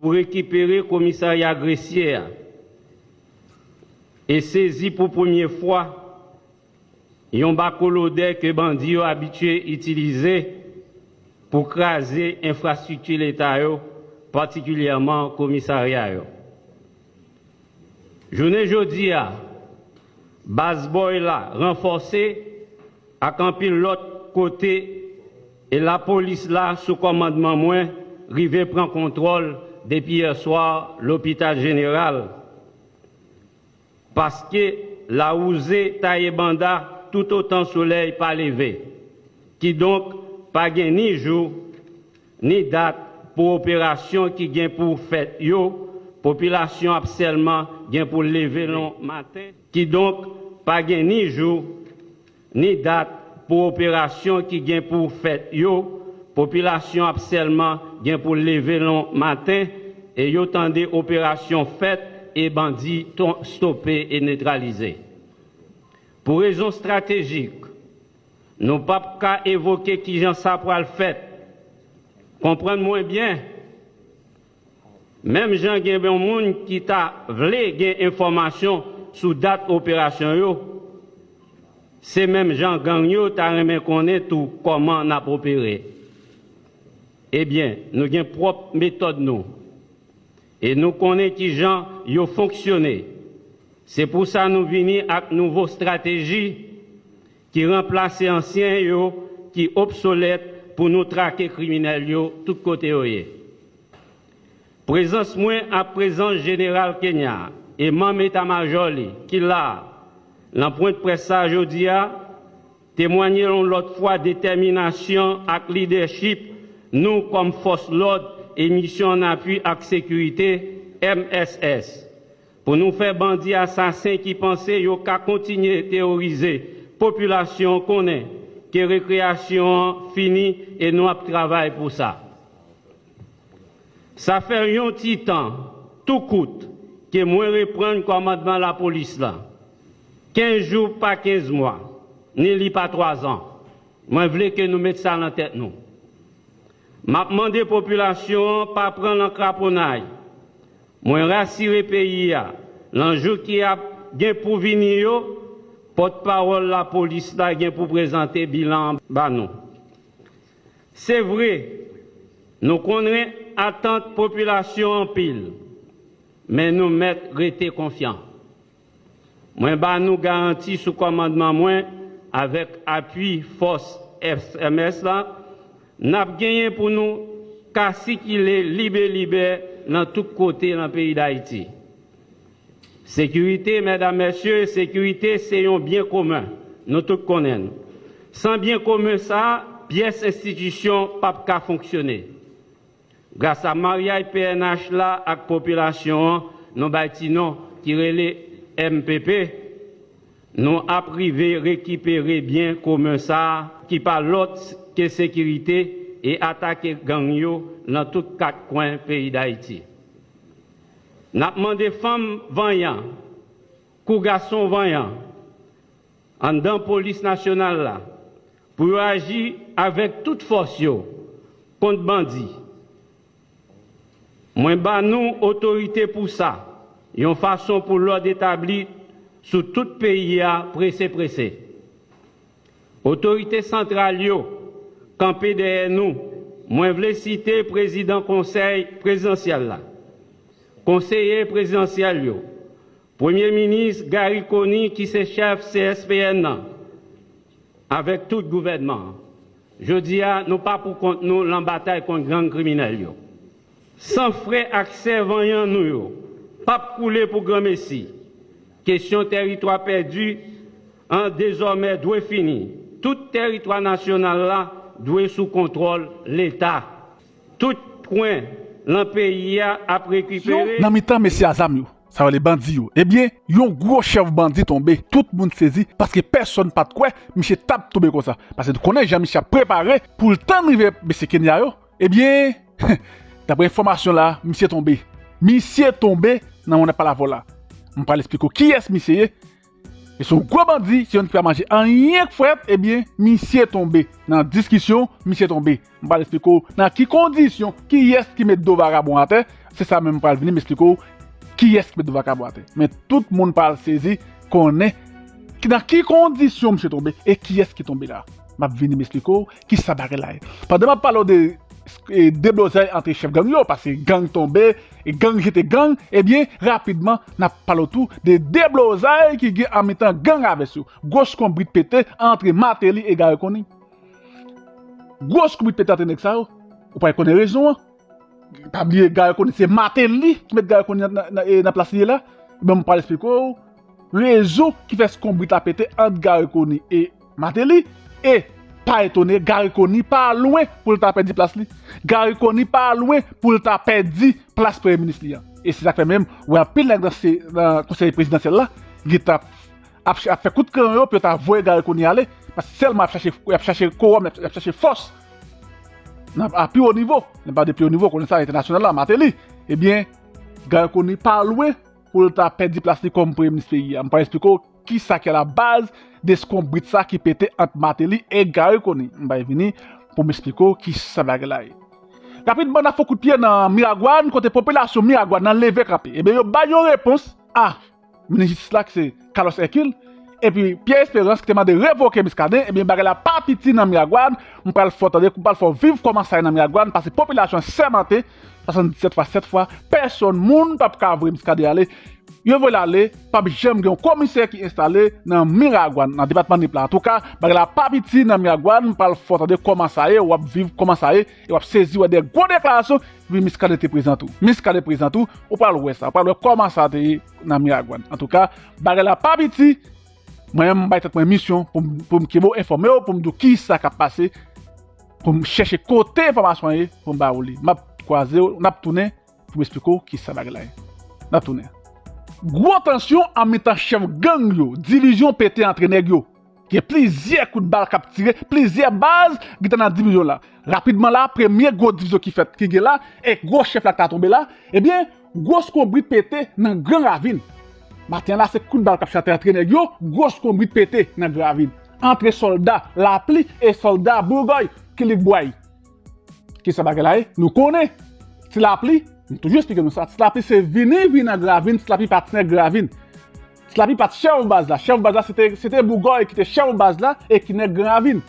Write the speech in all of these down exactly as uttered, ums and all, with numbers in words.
pou rekipere komisarya Gresye a e sezi pou premye fwa yon bakolodè ke bandi yo abitye itilize pou kraze enfrastrikti Leta yo, patikilyèman komisarya yo. Jounen jodi a, Baz Bòy la ranfòse ak anpil lòt kote e lapolis la sou kòmandman mwen rive pran kontwòl depi yèswa lopital jeneral. Paske lawouze taye banda toutotan solèy pa leve. Kidonk, pa gen ni jou, ni dat pou operasyon ki gen pou fèt yo, popilasyon ap sèlman gen pou leve lon maten. Kidonk, pa gen ni jou, ni dat pou operasyon ki gen pou fèt yo, popilasyon ap sèlman gen pou leve lon maten e yo tande operasyon fèt e bandi ton- stope e netralize. Pou rezon estratejik, nou p ap ka evoke kijan sa pral fèt. Konprann mwen byen, menm jan gen yon moun ki ta vle gen enfòmasyon sou dat operasyon yo, se menm jan gang yo ta renmen konnen tou kòman n ap opere. Ebyen, nou gen pwòp metòd nou e nou konnen kijan yo fonksyone. Se pou sa nou vini ak nouvo estrateji ki ranplase ansyen yo ki obsolèt pou nou trake kriminèl yo tout kote yo ye. Prezans mwen ak prezans Jeneral Kenya e manm eta majò li ki la a nan pwent près sa a jodi a temwanye yon lòt fwa detèminasyon ak lidèchip nou kòm fòs lòd e misyon an apui ak sekirite, M S S, pou nou fè bandi asasen ki panse yo ka kontinye teworize popilasyon konnen ke rekreyasyon an fini e nou ap travay pou sa. Sa fè yon ti tan, tou kout, ke mwen reprann kòmandman lapolis la. Kenz jou pa kenz mwa, ni li pa twazan. Mwen vle ke nou met sa nan tèt nou. M ap mande popilasyon an pa pran nan kraponnay. Mwen rasire peyi a, nan jou ki ap gen pou vini yo, pòtpawòl lapolis la gen pou prezante bilan an ba nou. Se vre, nou konnen atant popilasyon anpil, men nou mèt rete konfyan. Mwen ba nou garanti sou kòmandman mwen avèk apui fòs S M S la, n ap genyen pou nou ka sikile libelibè nan tout kote nan peyi Dayiti. Sekirite, medam, mesye, sekirite se yon byen komen. Nou tout konnen l. San byen komen sa a, pyès enstitisyon p ap ka fonksyone. Gras a maryaj P N H la ak popilasyon an, nou bay ti non ki rele M P P, nou ap rive rekipere byen komen sa a ki pa lòt ke sekirite e atake gang yo nan tout kat kwen peyi Dayiti. N ap mande fanm vanyan kou gason vanyan anndan polis nasyonal la pou yo aji avèk tout fòs yo kont bandi. Mwen ba nou otorite pou sa, yon fason pou lòd etabli sou tout peyi a prese prese. Otorite santral yo kanpe dèyè nou, mwen vle site prezidan konsèy prezidansyèl la, konseye prezidansyèl yo, premye minis Garry Conille ki se chèf C S P N nan, avèk tout gouvènman an. Jodi a, nou pa pou kont nou lan batay kont gang kriminèl yo. San frè ak sè vanyan nou yo p ap koule pou granmesi. Kesyon tèritwa pèdi an dezòmè dwe fini. Tout tèritwa nasyonal la dwe sou kontwòl Leta. Tout kwen lan peyi a ap rekipere. Nan mitan mesye a zam yo, sa yo rele bandi yo. Ebyen, yon gwo chèf bandi tonbe. Tout moun sezi paske pèsonn pa t kwè misye t ap tonbe konsa. Paske nou konnen jan misye ap prepare pou l tann rive mesye Kenya yo. Ebyen, daprè enfòmasyon la, misye tonbe. Misye tonbe nan monnen Palavò la. M pral esplike w kiyès misye ye. Li se yon gwo bandi, se youn ki pa manje anyen k frèt, ebyen, misye tonbe. Nan diskisyon, misye tonbe. M pral esplike w nan ki kondisyon, kiyès ki met do vagabon atè, se sa menm m pral vini m esplike w kiyès ki met do vagabon atè. Men tout moun pral sezi konnen ki, nan ki kondisyon misye tonbe e kiyès ki tonbe la. M ap vini m esplike w kisa bagay la ye. Pandan m ap pale w de e, deblozay antre chèf gang yo, paske gang tonbe, e gang jete gang, ebyen, rapidman, n ap pale w tou de deblozay ki gen an mitan gang avès yo. Gwo konbrit pete antre Martelly e Garry Conille. Gwo konbrit pete antre nèg sa yo. Ou pa konnen rezon an. Pa bliye, Garry Conille se Martelly ki met Garry Conille nan, nan, e, nan plas li ye la. Ebyen, m pral esplike w rezon ki fè konbrit la pete ant Garry Conille e Martelly. E pa etone, Garry Conille pa lwen pou l ta pèdi plas li. Garry Conille pa lwen pou l ta pèdi plas premye minis li an. E se sa k fè menm, wè anpil nèg nan, se, nan konsèy prezidansyèl la, ki t ap, ap, ap fè kout kran yo pou yo ta voye Garry Conille ale, paske sèlman ap chache, ap chache kowòm, ap, ap chache fòs nan, a pi wo nivo, nan pa de pi wo nivo, konnen sa entènasyonal la, Martelly. Ebyen, Garry Conille pa lwen pou l ta pèdi plas li kòm premye minis peyi a. M pral esplike w kisa ki alabaz de konbrit sa ki pete ant Martelly e Garry Conille. M pral vini pou m esplike w kisa bagay la ye. Rapidman, n ap fè kout pye nan Miragwàn, kote popilasyon Miragwàn nan leve kanpe. Ebyen, yo bay yon repons a minis jistis la, ki se Carlos Hercule, epi Pierre Espérance, ki te mande revoke Muscadin, ebyen, bagay la pa piti nan Miragwàn. M pral fè w tande, m pral fè w viv kòman sa ye nan Miragwàn, paske popilasyon an sèmante, swasanndiznèf fwa sèt fwa, pèsòn moun p ap ka voye Muscadin ale. Yo voye l ale, p ap janm gen yon komisè ki enstale nan Miragwàn, nan depatman Nip la. Antouka, bagay la pa piti nan Miragwàn, m pral fè w tande kòman sa ye, w ap viv kòman sa ye, e w ap sezi wè de gwo deklarasyon, epi Muscadin te prezan tou. Muscadin prezan tou, ou pral wè sa, ou pral wè kòman sa te ye nan Miragwàn. Antouka, bagay la pa piti, mwen menm m bay tèt mwen misyon pou m, pou m kenbe w enfòme w, pou m di w kisa k ap pase, pou m chèche kote enfòmasyon an ye, pou m ba ou li. M ap kwaze w, n ap tounen pou m esplike w kisa bagay la ye. N ap tounen. Gwo tansyon an mitan chèf gang yo, divizyon pete antre nèg yo. Gen plizyè kout bal k ap tire, plizyè baz ki t nan divizyon la. Rapidman la, premye gwo divizyon ki fèt, ki gen la, e gwo chèf la ki ta tonbe la, ebyen, gwo konbrit pete nan Gran Ravin. Maten an la, se kout bal k ap chante antre nèg yo, gwo konbrit pete nan Gran Ravin. Antre sòlda Lapli e sòlda Bougòy, Kilikbway. Kisa bagay la ye? Nou konnen. Ti Lapli, m toujou esplike nou sa. Ti Lapli se vini, vini nan Gran Ravin, Ti Lapli pa ti nèg Gran Ravin. Ti Lapli pa t chèf baz la. Chèf baz la, se te, se te Bougòy ki te chèf baz la e ki nèg Gran Ravin.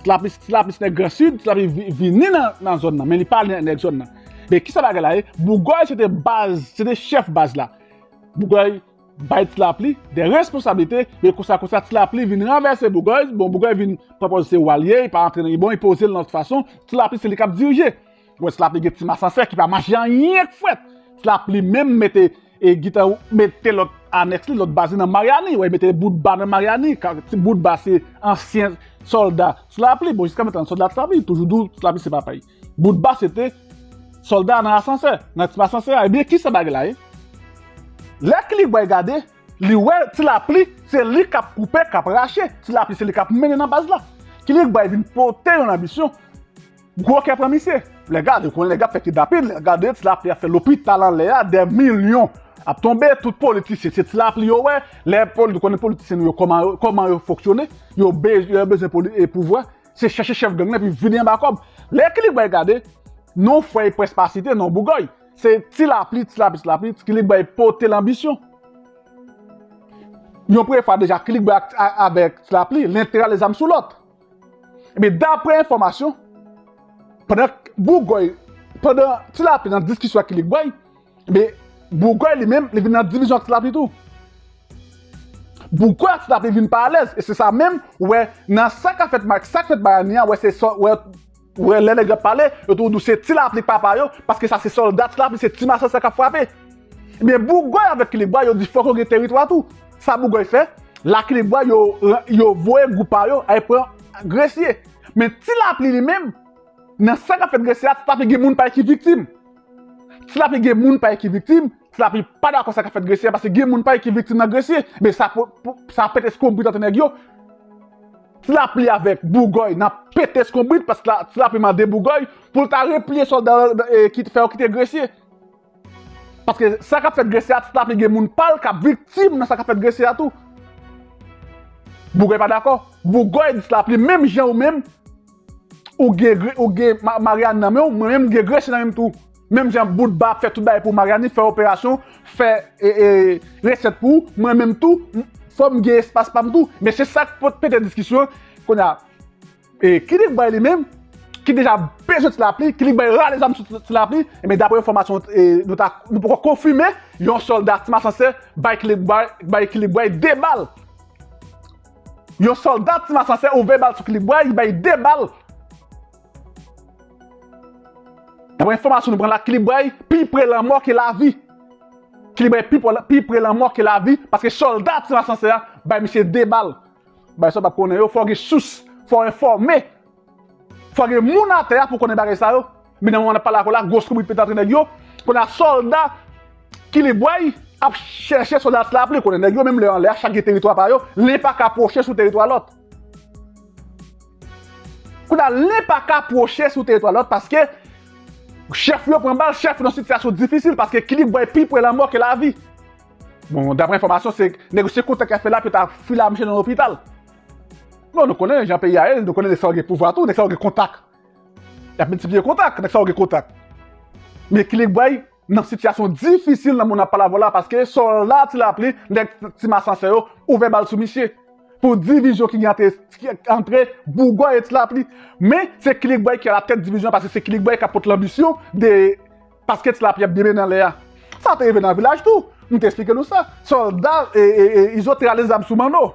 Ti Lapli, Ti Lapli se nèg Gran Sid, Ti Lapli vi-, vini nan, nan zòn nan, men li pa nè-, nèg zòn nan. Men kisa bagay la ye? Bougòy se te baz, se te chèf baz la. Bougòy bay Ti Lapli de responsablite, men konsa, konsa, Ti Lapli vin ranvèse Bougòy. Bon, Bougòy vin pran pòz se wa l ye, li pa antre nan, bon, li poze l nan lòt fason. Ti Lapli se li k ap dirije. Wè, Ti Lapli gen Ti Masansè ki pa mache anyen k frèt. Ti Lapli menm mete, e, gentan mete lòt anèks li, lòt baz li nan Maryani. Wè, mete Boutba nan Maryani. Ka-, ti Boutba se ansyen sòlda Ti Lapli. Bon, jiska mentnan, sòlda Ti Lapli, toujou di w, Ti Lapli se papa l. Boutba se te sòlda nan Asansè, nan Ti Masansè a. Ebyen, kisa bagay la ye? Lè Kilikbway gade, li wè Ti Lapli, se li k ap koupe, k ap rache. Ti Lapli se li k ap mennen nan baz la. Kilikbway vin pote yon anbisyon. Gwo kè pran misye. Lè gade, konnen nèg ap fè kidnapin, lè gade Ti Lapli ap fè lopital anlè a, dè milyon ap tonbe, tout politisyen, se Ti Lapli yo wè. Lè poli-, konnen politisyen nou yo, kòman yo, kòman yo fonksyone, yo be-, yo bezwen poli-, e pouvwa, se chèche chèf gang nan, epi vini anba kòb. Lè Kilikbway gade, non frè e prèske pa site, non Bougòy. Se Ti Lapli, Ti Lapli, Ti Lapli, Kilikbway pote l anbisyon. Yon premye fwa deja, Kilikbway ak, a-, avèk Ti Lapli, len te rale zam sou lòt. Ebyen, daprè enfòmasyon, pandan Bougòy, pandan Ti Lapli nan diskisyon ak Kilikbway, ebyen, Bougòy li menm, li vin nan divizyon ak Ti Lapli tou. Bougòy ak Ti Lapli vin pa alèz, e se sa menm, wè, nan sa k ap fèt Ma-, sa k fèt Maryani an, wè, se sò-, wè, wè, lè nèg yo ap pale, yo toujou di w se Ti Lapli k papa yo, paske sa se sòlda Ti Lapli, se Ti Masansè k ap frape. Ebyen, Bougòy avèk Kilikbway, yo di fòk yo gen teritwa tou. Sa Bougòy fè, la Kilikbway, yo, yo voye gwoup pa yo, al pran Gresye. Men Ti Lapli li menm, nan sa k ap fèt Gresye a, Ti Lapli gen moun pa l ki viktim. Ti Lapli gen moun pa l ki viktim, Ti Lapli pa dakò sa k ap fèt Gresye a, paske gen moun pa l ki viktim nan Gresye. Men sa pou, pou, sa pete skonbrit ant nèg yo. Ti Lapli avèk Bougòy nan pete skonbrit, paske la, Ti Lapli mande Bougòy pou l ta repliye sòlda, e, ki fè yo kite Gresye. Paske sa k ap fèt Gresye a, Ti Lapli gen moun pa l k ap viktim nan sa k ap fèt Gresye a tou. Bougòy pa dakò. Bougòy di Ti Lapli, menm jan ou menm, ou gen, ou gen Mariani nan men w, mwen menm m gen Gresye nan men m tou. Menm jan Boutba ap fè tout bagay pou Mariani, fè operasyon, fè e, e, resèt pou ou, mwen menm tou, fò m gen espas pa m tou. Men se sa k pot pete diskisyon. Kounye a, e, Kilik Bway li menm, ki deja bezwen Ti Lapli, Kilik Bway rale zam sou Ti Lapli, e men daprè enfòmasyon e, nou, ta, nou poko konfime, yon sòlda Ti Masanse bay Kilik Bway, bay Kilik Bway de bal. Yon sòlda Ti Masanse ouvè bal sou Kilik Bway, li bay de bal. Daprè enfòmasyon nou pran la, Kilik Bway pi pre lanmò ke lavi. Kilik Bway pi pre, pi pre lanmò ke lavi, paske sòlda Ti Masanse a bay misye de bal. Bay sa w p ap konnen yo, fò w gen sous, fò w enfòme. Fò gen moun atè a pou konnen bagay sa yo. Men nan moman n ap pale ak ou la, gwo skoubrit pete antre nèg yo. Kounye a sòlda Kilik Bway ap chèche sòlda Ti Lapli, konnen nèg yo menm lè anlè a, chak gen teritwa pa yo, len pa ka pwoche sou teritwa lòt. Kounye a len pa ka pwoche sou teritwa lòt paske chèf yo pran bal, chèf yo nan sitiyasyon difisil paske Kilik Bway pi pre lanmò ke lavi. Bon, daprè enfòmasyon, se negosye kontak y ap fè la pou yo ta file a misye nan lopital. Bon, nou konnen jan peyi a ye, nou konnen nèg sa yo gen pouvwa tou, nèg sa yo gen kontak. Y ap miltipliye kontak, nèg sa yo gen kontak. Men Kilik Bway nan sitiyasyon difisil nan moman n ap pale avè w la, paske sòlda Ti Lapli, nèg Ti Masanse yo, ouvè bal sou misye. Pou divizyon ki gen antre, ki antre Bougòy e Ti Lapli. Men, se Kilik Bway ki alatèt divizyon an, paske se Kilik Bway k ap pot lanbisyon de, paske Ti Lapli ap byen mennen anlè a. Sa te rive nan vilaj tou. M te eksplike nou sa. Sòlda e, e, e, Izo te rale zam sou Manno.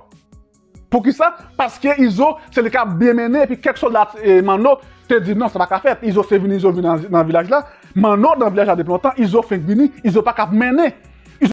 Poukisa? Paske Izo, se li k ap byen mennen, epi kèk sòlda e, Manno te di non, sa pa ka fèt. Izo se vini, Izo vini nan, nan vilaj la. Manno nan vilaj la depi lontan, Izo fenk vini, Izo pa ka ap mennen.